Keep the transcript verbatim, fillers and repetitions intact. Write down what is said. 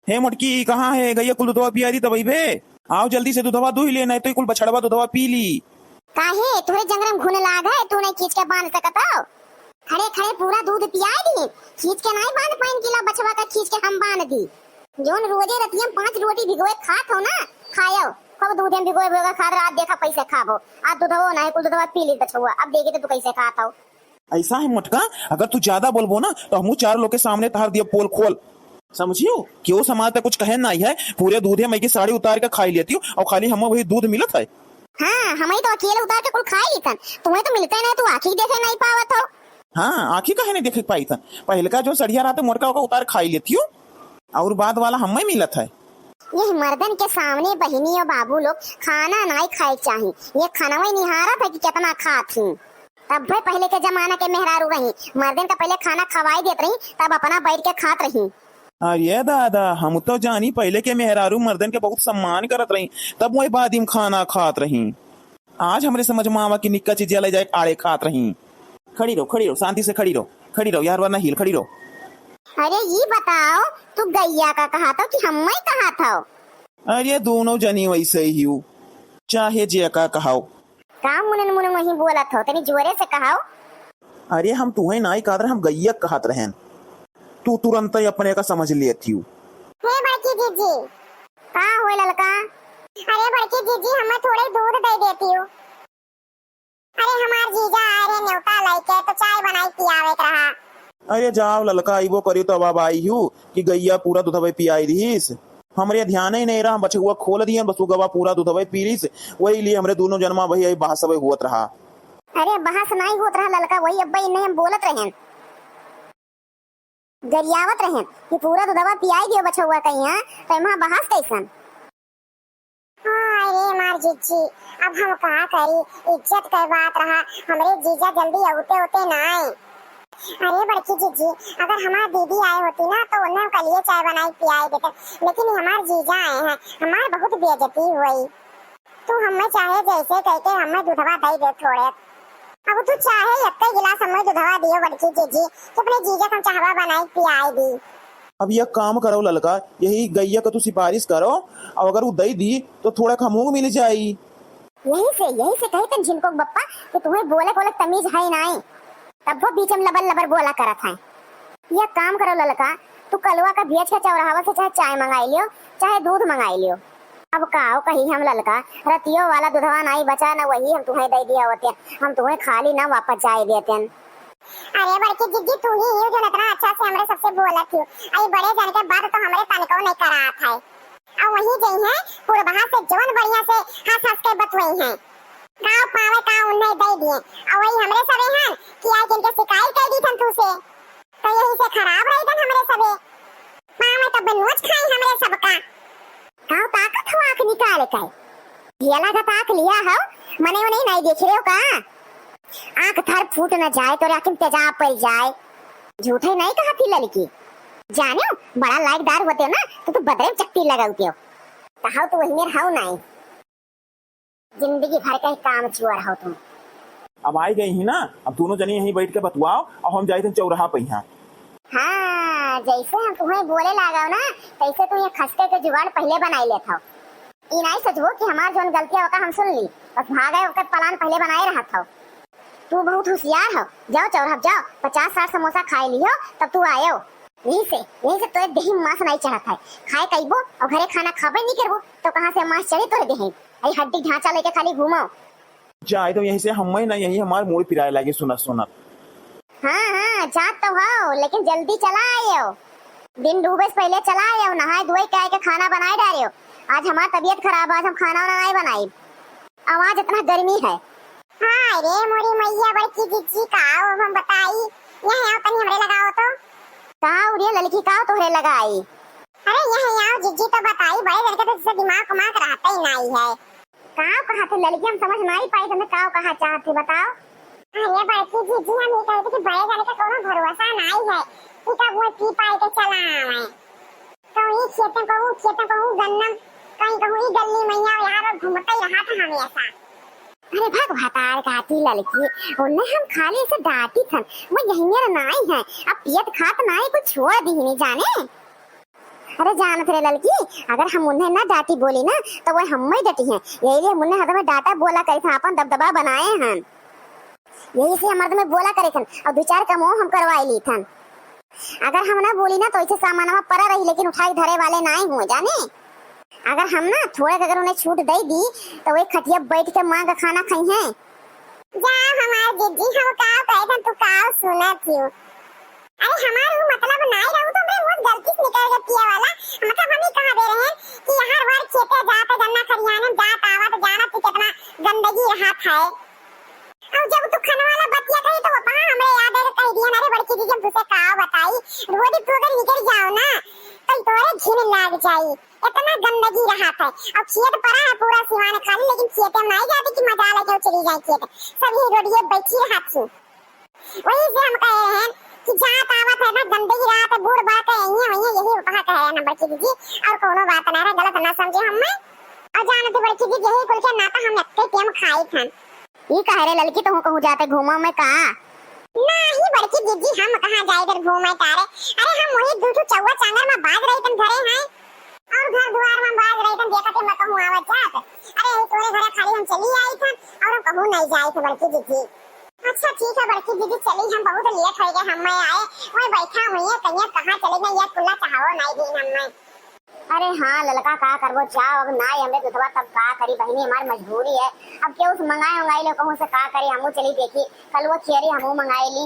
हे मोटकी, कहाँ है गइया? कुल दुधवा पिया दी तब अइबे। आव जल्दी से दुधवा दुहि ले, नाहीं तो ई कुल बछड़वा दुधवा पी ली। काहे, तोहरे जंगरा में घुन लाग है, तू नाहीं खींच के बांध सकत हो? खड़े खड़े पूरा दूध पियाइ दी, खींच के नाहीं बांध पाइन कि ला बछवा का खींच के हम बांध दी। जौन रोजे रतिया में पांच रोटी भिगोए खात हो ना, खायो, खूब दूधे में भिगोए भिगोए खात रहा, आज देखा कैसे खाबो। आज दुधवो नाहीं, कुल दुधवा पी ली बछवा, अब देखी तो तू कैसे खात हो। ऐसा है मोटका, अगर तू ज्यादा बोलबो ना तो हमहू चार लोग के सामने तहार दिया पोल खोल, समझियो? केहू समाज तक कुछ कहे नाहीं है, पूरे दूधे मई की साड़ी उतार के खाई लेती हो और खाली हमें वही दूध मिलत है। हाँ, हमही तो अकेले उतार के कुल खाई लीतन, तुम्हें तो मिलते नहीं, तू आँखी देखे नहीं पावत हो। हाँ, आँखी काहे नहीं देखे पाई थन? पहले का जो सड़िया रहते मोटका ओका उतार खाई लेती हो, और बाद वाला हमें मिलत है। यह मर्दन के सामने बहिनी और बाबू लोग खाना नाहीं खाए के चाही, ये खाना वही निहारत है कि कितना खात ही। तब भाई पहले के जमाना के मेहरारू रही, मर्दन का पहले खाना खवाई देत रही, तब अपना बैठ के खात रही। अरे दादा, हम तो जानी पहले के मेहरारू मर्दन के बहुत सम्मान करत रही, तब वही बाद में खाना खात रही। आज हमरे समझ में आवा कि निक्का चीजिया ले जाए आड़े खात रही। खड़ी रहो, खड़ी रहो, शांति से खड़ी रहो, खड़ी रहो यार, वरना हिल, खड़ी रहो। अरे ये बताओ, तू गैया का कहा था कि हम्मे कहा था? अरे दोनों जनी वैसे ही हूँ, चाहे जे का कहाओ। का मुनन मुनन वही बोलत हो, तनी जोरे से कहाओ। अरे हम तुहे नाई कहत रहे, हम गैया कहत रहेन। तू तुरंत ही अपने का समझ लेत हियो। हे बड़की जीजी। का होए ललका? अरे बड़की जीजी, हमें थोड़े दूध दे देती हो। अरे हमार जीजा आए रहे न्योता लेके, तो चाय बनाई पियावे के रहा। अरे जाओ ललका, अइबो करी तो अब आई हूँ कि गैया पूरा दूधवे पियाई दिहिस। हमरे ध्यान ही नहीं रहा, हम बछुआ खोल दिए, बस उ गवा पूरा दूधवे पी लिस, वही लिए हमरे दोनों जनमा वही, वही बहस हुअत रहा। अरे बहस नहीं होत रहा ललका, वही अब्बा इन्हें हम बोलत रहेन, गरियावत रहेन कि पूरा दूधवा पियाई दियो बछुआ कहीं, हाँ, तो एमा बहस कैसन? हाँ, अरे मार जीजी, अब हम का करी, इज्जत के बात रहा, हमरे जीजा जल्दी अउते होते ना आए। अरे बड़की जीजी, अगर हमार दीदी आए होती ना तो उन्हें हम कलिए चाय बनाई पियाई देते, लेकिन ये हमार जीजा आए हैं, हमार बहुत बेइज्जती हुई। तू हमें चाहे जैसे कह के हमें दूधवा दे दे थोड़े। अब तू चाहे एक गिलास हमें दूधवा दियो बड़की जीजी, कि अपने जीजा के हम चाहवा बनाई पियाई दी। अब यह काम करो ललका, यही गैया का तू सिफारिश करो, और अगर वो दे दी तो थोड़ा हमहू मिल जाई। यही से, यही से कही तन झिनको बप्पा कि तुम्हें बोले बोले तमीज है नाई, तब वो बीच में लबर लबर बोला करत है। यह काम करो ललका, तू कलवा का बेच के चौराहा से चाहे चाय मंगाई लियो, चाहे दूध मंगाई लियो। अब काओ कही हम ललका, रतियो वाला दूधवा नाई बचा न, वही हम तुम्हें दे दिया होते, हम तुम्हें खाली ना वापस जाए देते। अरे बड़की जिज्जी, तू ही हियो जो इतना अच्छा से हमरे सबसे बोलत हियो। आई बड़े जन के बात तो हमरे तनिको नहीं करात है। और वही जई हैं पुरबहा से जवन बढ़िया से हंस हंस के बतवई हैं। गाँव पावे का उन्हें दे दिए। और वही हमरे सबे हन कि आज इनके शिकायत कर दी थन तू से। तो यही से खराब रही थन हमरे सबे। पावे तब नोच खाई हमरे सबका। काव ताकत हो आँख निकाल के? ढेला का ताक लिया हो, मने उन्हें नहीं देख रहे हो का? आँख थर फूट न जाए, तोरे आँख में तेजाब पड़ जाए। झूठे नहीं कहा थी ललकी। जाने हो, बड़ा लायकदार होते ना, तो तू बदरे में चक्की लगाते हो। कहाओ तो वही मेर हाउ नहीं। जिंदगी भर का ही काम चुअर हो तुम। अब आई गई ही ना, अब दोनों जने यहीं बैठ के बतुआओ और हम जाइत हैं चौराहा पे यहाँ। हाँ, जैसे हम तुम्हें बोले लागो ना, तैसे तुम ये खसके के जुगाड़ पहले बनाई लेत हो। ई नाई सोचबो कि हमार जौन गलतियाँ ओका हम सुन ली, बस भागे ओकर plan पहले बनाए रहत हो। तू बहुत होशियार हो, जाओ चौराहा जाओ, पचास साठ समोसा खाए लियो, तब तू आयो। यही से, यही से तोरे देही में मांस नाई चढ़त है, खाए कइबो और घरे खाना खाबे नहीं करबो, तो कहाँ से मांस चढ़ी तोरे देही? आई हड्डी ढांचा लेके खाली घूमो। जाए तो यहीं से, हमें ना यहीं हमार मूड़ पिराए लागे सुनत सुनत। हाँ, हाँ, जात तो हो, लेकिन जल्दी चला आयो। दिन डूबे से पहले चला आयो, नहाए धोए के आए के खाना बनाए डारियो। आज हमार तबीयत खराब है, आज हम खाना वाना नहीं बनाई। आवाज इतना गर्मी है। हाय रे मोरी मैया, बड़की जिज्जी का आओ हम बताई। यहाँ आओ तनी हमरे लगाओ तो। का हो रे ललकी, का तोहरे लगाई? अरे यहाँ आओ जिज्जी तो बताई, बड़े जन के तो जैसे दिमाग उमाग रहता ही नहीं है। का कहा थे ललकी, हम समझ नहीं पाई, तुम्हें का कहा चाहती बताओ। अरे बड़की जीजी, हम ये कहते कि बड़े जाने का कोनो भरोसा नहीं है कि कब वो पी पाए के चला आवे। कहूँ ई खेते, कहूँ खेते, कहूँ गन्ना, कहीं कहूँ ई गली मैया यार, और घूमता ही रहा था हमेशा। अरे भग भतार काटी ललकी, उन्हें हम खाली से डांटी थन, वो यही मेरा नाई है, अब पियत खात नाई कुछ छोड़ दी नहीं जाने। अरे जानत रे ललकी, अगर हम उन्हें ना डांटी बोली ना, तो वो हम्मे डटी हैं। यही लिए हम उन्हें हरदम डांटा बोला करी था, अपन दबदबा बनाए हैं। यही से हम हरदम बोला करी थन और दो चार कमो हम करवाई ली थन। अगर हम ना बोली ना, तो ऐसे सामानवा पड़ा रही, लेकिन उठाई धरे वाले नाई हुए जाने। अगर हम ना थोड़े के अगर उन्हें छूट दे दी, तो वे खटिया बैठ के माँ का खाना खाई हैं। जा हमार जिज्जी, हम का कहे थन, तू का सुनत हियो? अरे हमार ऊ मतलब नाई रहू तो हमरे मुंह से गलती से निकल गया पिए वाला। मतलब हम ही कहा दे रहे हैं कि हर बार खेते जात, गन्ना खरियाने जात आवत, जानत कि कितना गंदगी रहत है। अब जब तू खनवा वाला बतिया कही तो वहाँ हमरे याद आके कह दिया ना रे बड़की दीदी, हम तुझसे का बताई, रोज तू अगर निकल जाओ ना तो तोरे घिन लाग जाई, इतना गंदगी रहत है। अब खेत पड़ा है पूरा सिवान खाली, लेकिन खेते में नहीं जाती कि मजा लेके चली जाए खेत, सब यही रोडिये बैठी रहत थी। वही से हम कहे हैं कि जात आवत है ना, गंदगी रहत है, बूढ़ बा के यही वही यही वहाँ कहे हैं ना बड़की दीदी, और कोनो बात ना रहे, गलत ना समझे हमें। और जानते बड़की दीदी, यही कुल के नाता हम इतने टेम खाई थन। ई कहे रे ललकी, तू कहूँ जाते घूमो में का? नहीं बड़की दीदी, हम कहाँ जाए इधर घूमे तारे? अरे हम वही दू ठो चौवा चांगर में बाज रही थन घरे हैं, और घर दुआर में बाज रही थन, देखा थे मैं कहूँ आवत जात। अरे यही तोरे घरे खाली हम चली आई थन और हम कहूँ नहीं जाए थे बड़की दीदी। अच्छा ठीक है बड़की दीदी, चली हम बहुत लेट हो गए, हम मैं आए, मैं बैठा हुई है, कहिए कहाँ चले गए, ये कुल्ला चाहो नहीं दीन हम मैं। अरे हाँ ललका, का करबो, जाओ, अब ना आई हमरे दुधवा तब का करी बहिनी, हमारी मजबूरी है। अब केहू से मंगाए उंगाई ले कहूँ से का करी, हमू चली देखी, कल वो खियरी हमू मंगाई ली।